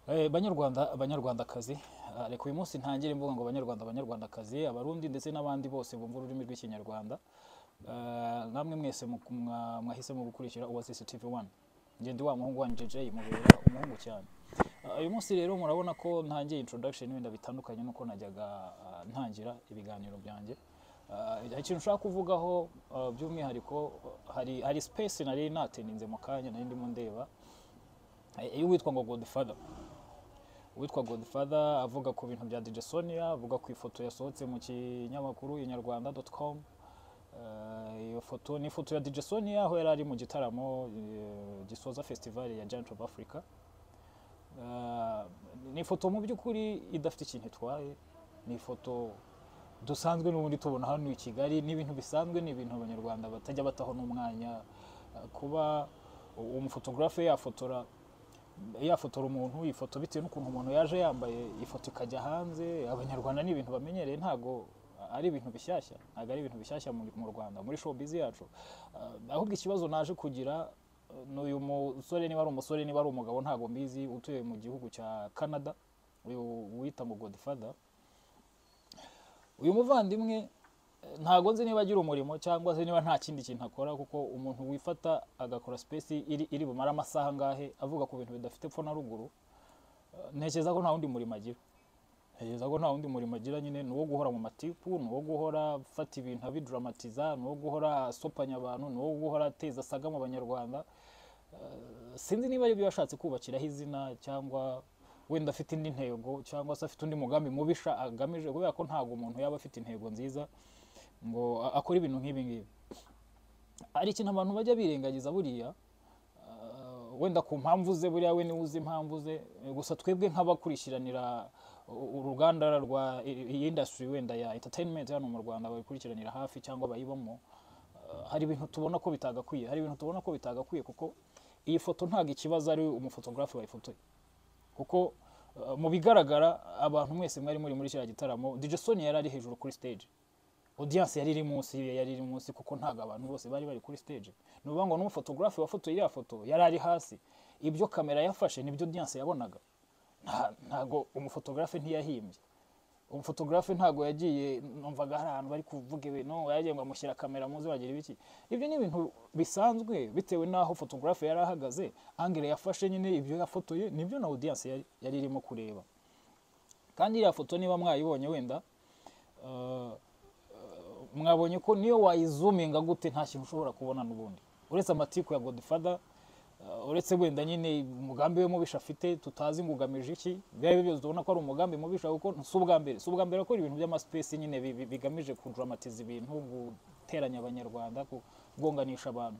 Banyarwanda, Banyarwandakazi, reka uyu munsi ntangire mvuga ngo Banyarwanda, Banyarwandakazi, Abarundi ndetse n'abandi bose bumva ururimi rw'Ikinyarwanda. Namwe mwese mwahisemo gukurikira Oasis TV 1. Njye ndi wa muhungu wanyu JJ, mubera umuhungu cyane. Uyu munsi rero murabona ko ntangiye introduction wenda bitandukanye nuko najyaga ntangira ibiganiro byanjye. Hari ikintu nshaka kuvugaho by'umwihariko, hari space nari nateninze mu kanya nari ndimo ndeba iyo witwa ngo Godfather, uwitwa Godfather avuga ku bintu bya DJ Sonia, avuga ku ifoto yasohotse mu kinyamakuru inyarwanda.com. Iyo foto ni ifoto ya DJ Sonia aho yari ari mu gitaramo gisoza festival ya Giant of Africa. Ni ifoto mu by'ukuri idafite ikintu itwaye, ni ifoto dusanzwe n'ubundi tubona hano i Kigali, ni ibintu bisanzwe, ni ibintu Abanyarwanda batajya bataho n'umwanya. Kuba umufotogarafe yafotora umuntu ifoto bitewe n'ukuntu umuntu yaje yambaye, ifoto ikajya hanze, Abanyarwanda ni ibintu bamenyereye, ntago ari ibintu bishyashya, ntago ari ibintu bishyashya mu Rwanda muri showbiz yacu. Ahubwo ikibazo naje kugira n'uyu musore, niba ari umusore niba ari umugabo ntago mbizi, utuye mu gihugu cya Canada, uyu wita ngo Godfather. Uyu muvandimwe ntago nzi niba agira umurimo cyangwa se niba nta kindi kintu akora, kuko umuntu wifata agakora space iri bumara amasaha angahe avuga ku bintu bidafite epfo na ruguru, ntekereza ko nta wundi murimo agira. Ntekereza ko nta wundi murimo agira nyine, ni uwo guhora mu matiku, ni uwo guhora afata ibintu abidramatiza, ni uwo guhora asopanya abantu, ni uwo guhora ateza saga mu Banyarwanda. Sinzi niba aribyo yashatse kubakiraho izina, cyangwa wenda afite indi ntego, cyangwa se afite undi mugambi mubisha agamije, kubera ko ntabwo umuntu yaba afite intego nziza ngo akore ibintu nk'ibi ngibi. Hari ikintu abantu bajya birengagiza buriya, wenda ku mpamvu ze, buriya we niwe uzi impamvu ze, gusa twebwe nk'abakurikiranira uruganda rwa iyi industry wenda ya entertainment hano mu Rwanda, babikurikiranira hafi cyangwa bayibamo, hari ibintu tubona ko bitagakwiye, hari ibintu tubona ko bitagakwiye, kuko iyi foto ntabwo ikibazo ari umufotogarafe wayifotoye, kuko mu bigaragara abantu mwese mwari muri kiriya gitaramo, DJ Sonia yari ari hejuru kuri stage, audience yari iri munsi, yari iri munsi, kuko ntabwo abantu bose bari bari kuri stage. Ni ukuvuga ngo n'umufotogarafe wafotoye iriya foto yari ari hasi, ibyo kamera yafashe nibyo audience yabonaga. Ntago umufotogarafe ntiyahimbye, umufotogarafe ntago yagiye, numvaga hari ahantu bari kuvuga ibintu yagiye ngo amushyira kamera muzi bagira ibiki. Ibyo ni ibintu bisanzwe bitewe n'aho photographe yari ahagaze, angle yafashe nyine ibyo yafotoye nibyo na audience yari irimo kureba. Kandi iriya foto niba mwayibonye wenda, mwabonye ko niyo wayizuminga gute nta kintu ushobora kubona n'ubundi, uretse amatiku ya Godfather, uretse wenda nyine umugambi we mubisha afite tutazi ngo ugamije iki. Byari byose tubona ko ari umugambi mubisha, kuko si ubwa mbere akora ibintu by'amaspace nyine bigamije kudramatiza ibintu, guteranya Abanyarwanda, kugonganisha abantu.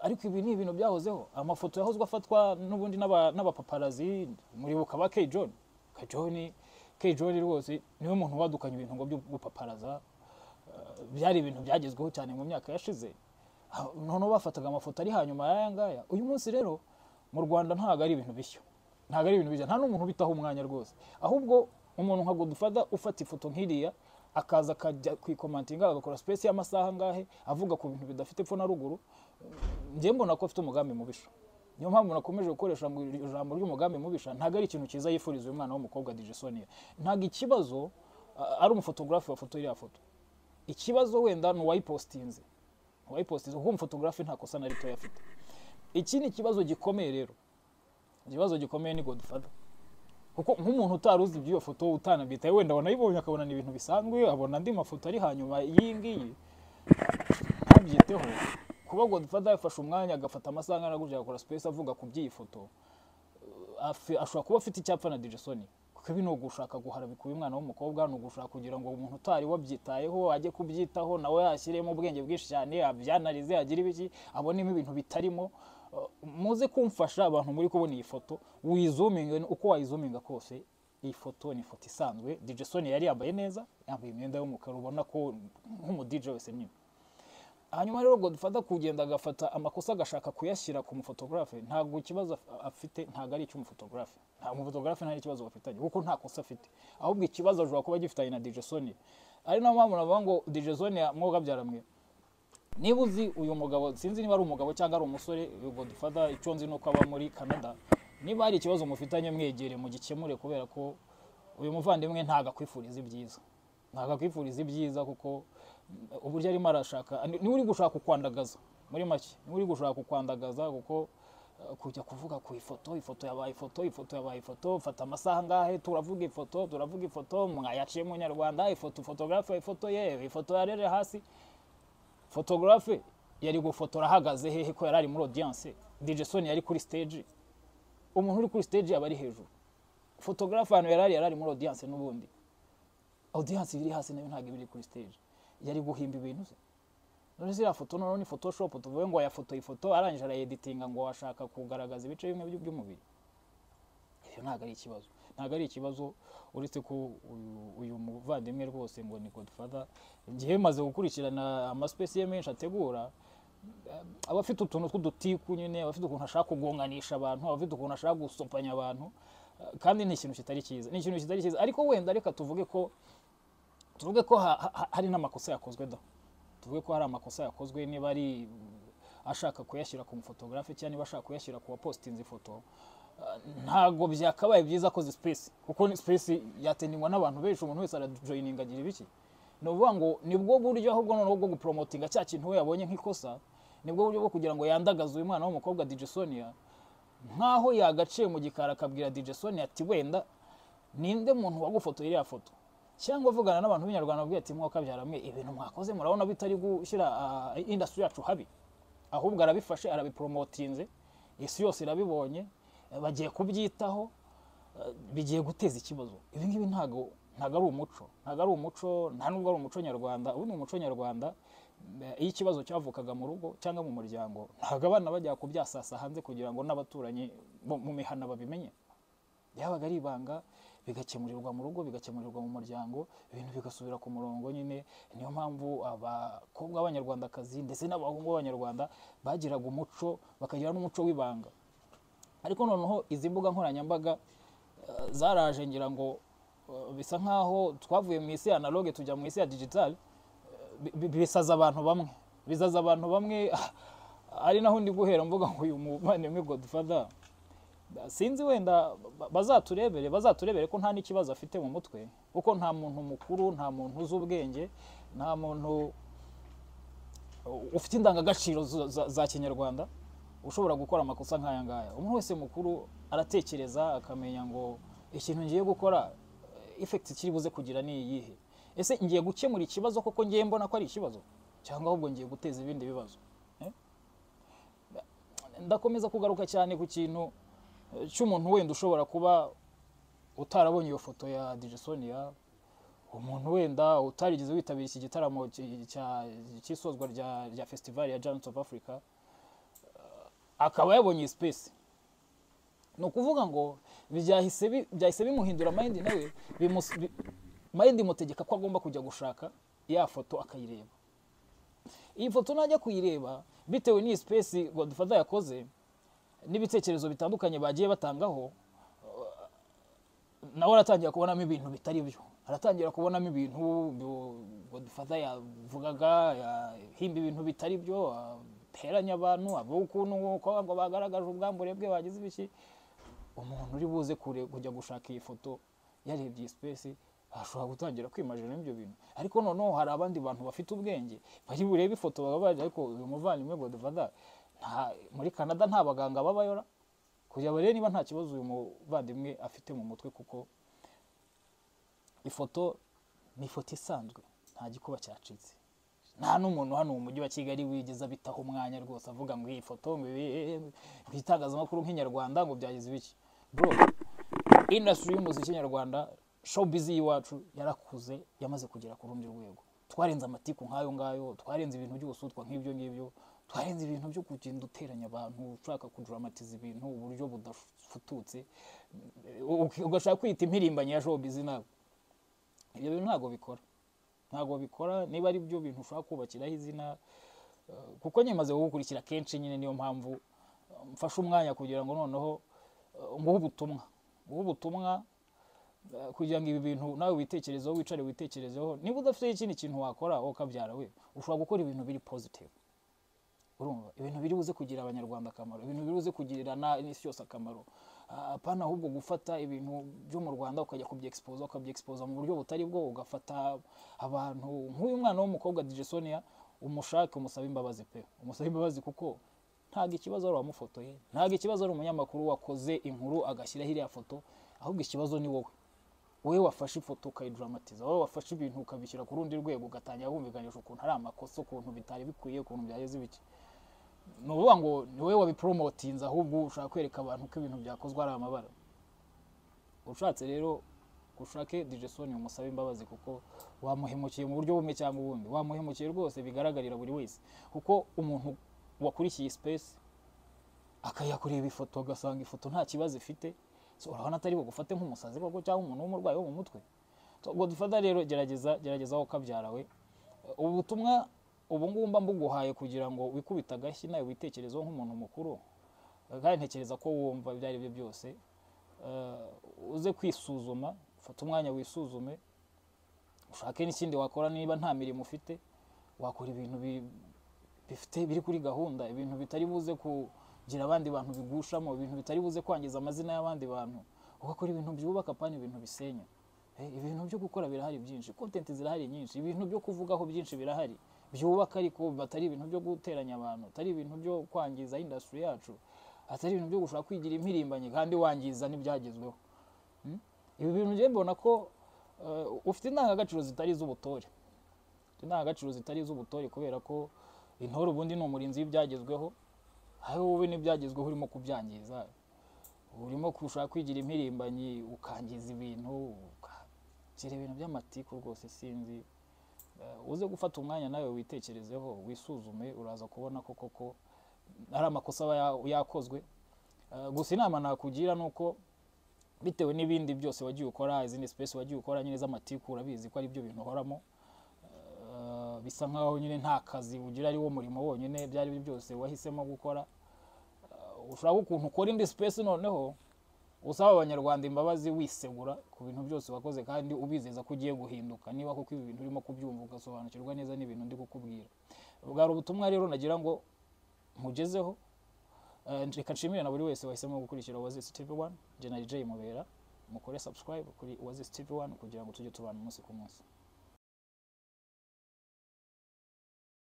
Ariko ibi ni ibintu byahozeho, amafoto yahozwe afatwa n'ubundi n'abapaparazi. Muribuka ba K John, K John, K John rwose niwe muntu wadukanye ibintu ngo byo gupaparaza. Byari ibintu byagezweho cyane mu myaka yashize. Noneho bafataga amafoto ari hanyuma y'aya ngaya. Uyu munsi rero mu Rwanda ntabwo ari ibintu bishya, ntabwo ari ibintu bishya, nta n'umuntu ubitaho umwanya rwose. Ahubwo umuntu nka Godfather ufata ifoto nk'iriya akaza akajya kwikomantinga, agakora space y'amasaha angahe avuga ku bintu bidafite epfo na ruguru, njye mbona ko afite umugambi mubisha. Niyo mpamvu nakomeje gukoresha ngo ijambo ry'umugambi mubisha ntabwo ari ikintu cyiza yifuriza uyu mwana w'umukobwa DJ Sonia. Ntabwo ikibazo ari umufotogarafe wafotoye iriya foto, ikibazo wenda ni uwayipostinze, uwayipostinze, kuko umufotogarafe nta kosa na rito afite. Iki ni ikibazo gikomeye rero, ikibazo gikomeye ni Godfather, kuko nk'umuntu utari uzi iby'iyo foto, utanabyitaye, wenda wanayibonye akabona ni ibintu bisanzwe, abona andi mafoto ari hanyuma y'iyi ngiyi ntabyiteho. Kuba Godfather yafashe umwanya agafata amasaha angana gutya agakora space avuga ku by'iyi foto, ashobora kuba afite icyapfa na DJ Sonia, kuko ibi ni ugushaka guharabika uyu mwana w'umukobwa, ni ugushaka kugira ngo umuntu utari wabyitayeho ajye kubyitaho, nawe yashyiremo ubwenge bwinshi cyane, abyanarize, agire ibiki, abonemo ibintu bitarimo. Muze kumfasha abantu muri kubona iyi foto, wizuminge uko wayizuminga kose, iyi foto ni ifoto isanzwe. DJ Sonia yari yambaye neza, yambaye imyenda y'umukara, ubona ko nk'umu DJ wese nyine. Hanyuma rero Godfather kugenda agafata amakosa agashaka kuyashyira ku mufotogarafe, ntabwo ikibazo afite ntabwo ari icy'umufotogarafe, nta mufotogarafe nta n'ikibazo bafitanye kuko nta kosa afite, ahubwo ikibazo ashobora kuba gifitanye na DJ Sonia. Ari nayo mpamvu navuga ngo DJ Sonia mwoga byaramwe, niba uzi uyu mugabo, sinzi niba ari umugabo cyangwa ari umusore, uyu Godfather, icyo nzi nuko aba muri Canada. Niba hari ikibazo mufitanye, mwegere mugikemure, kubera ko uyu muvandimwe ntago akwifuriza ibyiza, ntago akwifuriza ibyiza, kuko uburyo arimo arashaka, niwe uri gushaka kukwandagaza. Muri make, niwe uri gushaka kukwandagaza, kuko kujya kuvuga ku ifoto, ifoto yabaye ifoto, ifoto yabaye ifoto, fata amasaha angahe turavuga ifoto, turavuga ifoto, mwayaciye mu Nyarwanda, ifoto, photographe, ifoto ye, ifoto yarere hasi. Photographe yari gufotora ahagaze hehe, ko yari ari muri audience? DJ Sonia yari kuri stage. Umuntu uri kuri stage aba ari hejuru. Photographe ahantu yari ari muri audience n'ubundi. Audience iri hasi nayo ntabwo iba iri kuri stage. Yari guhimba ibintu se? None ziriya foto noneho ni Photoshop, tuvuge ngo yafotoye ifoto arangije arayeditinga ngo ashaka kugaragaza ibice bimwe by'umubiri? Ibyo ntabwo ari ikibazo, ntabwo ari ikibazo, uretse ko uyu muvandimwe rwose ngo ni Godfather, ngiye maze gukurikirana amaspace ye menshi ategura, aba afite utuntu tw'udutiku nyine, aba afite ukuntu ashaka kugonganisha abantu, aba afite ukuntu ashaka gusopanya abantu, kandi ni ikintu kitari cyiza, ni ikintu kitari cyiza. Ariko wenda reka tuvuge ko hari n'amakosa yakozwe da, tuvuge ko hari amakosa yakozwe. Niba ari ashaka kuyashyira ku mufotogarafe cyangwa niba ashaka kuyashyira ku wapositinze ifoto, ntabwo byakabaye byiza akoze space, kuko ni space yatendingwa n'abantu benshi, umuntu wese arajoyininga, agira ibiki. Ni ukuvuga ngo nibwo buryo ahubwo noneho bwo gupromotinga cya kintu we yabonye nk'ikosa, nibwo buryo bwo kugira ngo yandagaze uyu mwana w'umukobwa DJ Sonia, nkaho yagaciye mu gikari akabwira DJ Sonia ati: "Wenda ninde muntu wagufotoye iriya foto?" Cyangwa avugana n'abantu b'Inyarwanda, ababwira ati: "Mwakabyara mwe, ibintu mwakoze murabona bitari gushyira industry yacu habi?" Ahubwo arabifashe, arabipromotinze, isi yose irabibonye, bagiye kubyitaho, bigiye guteza ikibazo. Ibi ngibi ntago ari umuco, ntago ari umuco, nta nubwo ari umuco nyarwanda. Ubundi mu muco nyarwanda, iyo ikibazo cyavukaga mu rugo cyangwa mu muryango, ntabwo abana bajya kubyasasa hanze kugira ngo n'abaturanyi bo mu mihana babimenye. Byabaga ari ibanga, bigakemurirwa mu rugo, bigakemurirwa mu muryango, ibintu bigasubira ku murongo nyine. Niyo mpamvu abakobwa b'Abanyarwandakazi ndetse n'abahungu b'Abanyarwanda bagiraga umuco, bakagira n'umuco w'ibanga. Ariko noneho izi mbuga nkoranyambaga zaraje, ngira ngo bisa nkaho twavuye mu isi ya analogue tujya mu isi ya digital, bisaza abantu bamwe, bisaza abantu bamwe. Ari naho ndi guhera mvuga ngo uyu muvandimwe Godfather, sinzi, wenda bazaturebere ko nta n'ikibazo afite mu mutwe, kuko nta muntu mukuru, nta muntu uzi ubwenge, nta muntu ufite indangagaciro za kinyarwanda ushobora gukora amakosa nk'aya ngaya. Umuntu wese mukuru aratekereza, akamenya ngo ikintu ngiye gukora, effect kiri buze kugira ni iyihe? Ese ngiye gukemura ikibazo koko ngiye mbona ko ari ikibazo, cyangwa ahubwo ngiye guteza ibindi bibazo? Eh? Ndakomeza kugaruka cyane ku kintu cy'umuntu wenda ushobora kuba utarabonye iyo foto ya DJ Sonia, umuntu wenda utarigeze witabira iki gitaramo cy'isozwa rya festival ya Giants of Africa, akaba yabonye iyi space. Ni ukuvuga ngo byahise bimuhindura mind, nawe mind imutegeka ko agomba kujya gushaka ya foto akayireba. Iyi foto najya kuyireba, bitewe n'iyi space Godfather yakoze n'ibitekerezo bitandukanye bagiye batangaho, nawe aratangira kubonamo ibintu bitari byo, aratangira kubonamo ibintu Godfather yavugaga, yahimba ibintu bitari byo, ateranya abantu, avuga ukuntu ko ngo bagaragaje ubwambure bwe, bagize ibiki. Umuntu uri buze kure kujya gushaka iyi foto yarebye iyi space ashobora gutangira kwimajina ibyo bintu. Ariko noneho hari abandi bantu bafite ubwenge bari burebe ifoto baba bazi: ariko uyu muvandimwe Godfather, nta muri Canada nta baganga babayora kugira barebe niba nta kibazo uyu muvandimwe afite mu mutwe? Kuko ifoto ni ifoto isanzwe, nta gikuba cyacitse, nta n'umuntu hano mu mujyi wa Kigali wigeze abitaho umwanya rwose avuga ngo iyi foto, ngo ngo itangazamakuru nk'Inyarwanda ngo byagize ibiki. Bro, industry y'umuziki nyarwanda, showbiz y'iwacu yarakuze, yamaze kugera ku rundi rwego. Twarenze amatiku nk'ayo ngayo, twarenze ibintu by'ubusutwa nk'ibyo ngibyo, twarenze ibintu byo kugenda uteranya abantu, ushaka kuduramatiza ibintu uburyo budafututse, ugashaka kwita impirimbanyi ya showbiz. Nawe ibyo bintu ntabwo bikora, ntabwo bikora. Niba ari byo bintu ushaka kubakiraho izina, kuko nyine kugukurikira kenshi nyine, niyo mpamvu mfashe umwanya kugira ngo noneho nguhe ubutumwa, kugira ngo ibi bintu nawe witekerezeho, wicare witekerezeho. Niba udafite ikindi kintu wakora, wowe ukabyara we, ushobora gukora ibintu biri positive, urumva, ibintu biri buze kugirira Abanyarwanda akamaro, ibintu biri buze kugirira n'isi yose akamaro. Apana ahubwo gufata ibintu byo mu Rwanda ukajya kubyexposa, ukabyexposa mu buryo butari bwo, ugafata abantu nk'uyu mwana w'umukobwa DJ Sonia, umushake umusabe imbabazi pe, umusabe imbabazi, kuko ntabwo ikibazo ari uwamufotoye, ntabwo ikibazo ari umunyamakuru wakoze inkuru agashyiraho iriya foto, ahubwo ikibazo ni wowe, wowe wafashe ifoto ukayidramatiza, wowe wafashe ibintu ukabishyira ku rundi rwego, ugatangira kumvikanisha ukuntu ari amakosa, ukuntu bitari bikwiye, ukuntu byageze ibiki. Ni ukuvuga ngo ni wowe wabipromotinze, ahubwo ushaka kwereka abantu ko ibintu byakozwe ari amabara. Ushatse rero ushake DJ Sonia umusabe imbabazi, kuko wamuhemukiye mu buryo bumwe cyangwa ubundi, wamuhemukiye rwose bigaragarira buri wese, kuko umuntu wakurikiye space akayakureba ifoto agasanga ifoto nta kibazo ifite, so urabona atari bugufate nk'umusazi koko cyangwa umuntu w'umurwayi wo mu mutwe. So, ubwo dufata rero, gerageza, gerageza aho kabyarawe. Ubu butumwa ubu ngubu mba mbuguhaye kugira ngo wikubite agashyi nawe witekerezeho nk'umuntu mukuru, kandi ntekereza ko wumva ibyo ari byo byose. Uze kwisuzuma, ufate umwanya wisuzume, ushake n'ikindi wakora. Niba nta mirimo ufite, wakora ibintu bifite biri kuri gahunda, ibintu bitari buze kugira abandi bantu bigushamo, ibintu bitari buze kwangiza amazina y'abandi bantu, ugakora ibintu byubaka, apana ibintu bisenya. Ibintu byo gukora birahari byinshi, content zirahari nyinshi, ibintu byo kuvugaho byinshi birahari byubaka, ariko batari ibintu byo guteranya abantu, atari ibintu byo kwangiza industry yacu, atari ibintu byo gushaka kwigira impirimbanyi kandi wangiza n'ibyagezweho. Ibi bintu njye mbona ko ufite indangagaciro zitari iz'ubutore, ufite indangagaciro zitari iz'ubutore, kubera ko intore ubundi ni umurinzi w'ibyagezweho, aho wowe n'ibyagezweho urimo kubyangiza, urimo gushaka kwigira impirimbanyi, ukangiza ibintu, ukagira ibintu by'amatiku rwose. Sinzi. Uze gufata umwanya nawe witekerezeho, wisuzume, uraza kubona ko koko ari amakosa aba yakozwe. Gusa inama nakugira ni uko bitewe n'ibindi byose wagiye ukora, izindi space wagiye ukora nyine z'amatiku, urabizi ko ari byo bintu uhoramo. Bisa nkaho nyine nta kazi ugira, ari wo murimo wonyine ibyo ari byo byose wahisemo gukora. Ushaka ukuntu ukora indi space noneho usaba Abanyarwanda imbabazi, wisegura ku bintu byose wakoze, kandi ubizeza ko ugiye guhinduka, niba koko ibi bintu urimo kubyumva ugasobanukirwa neza n'ibintu ndi kukubwira. Bwari ubutumwa rero nagira ngo nkugezeho. Reka nshimire na buri wese wahisemo gukurikira Oasis TV 1. Jye na Jay Mubera, mukore subscribe kuri Oasis TV 1 kugira ngo tujye tubana umunsi ku munsi.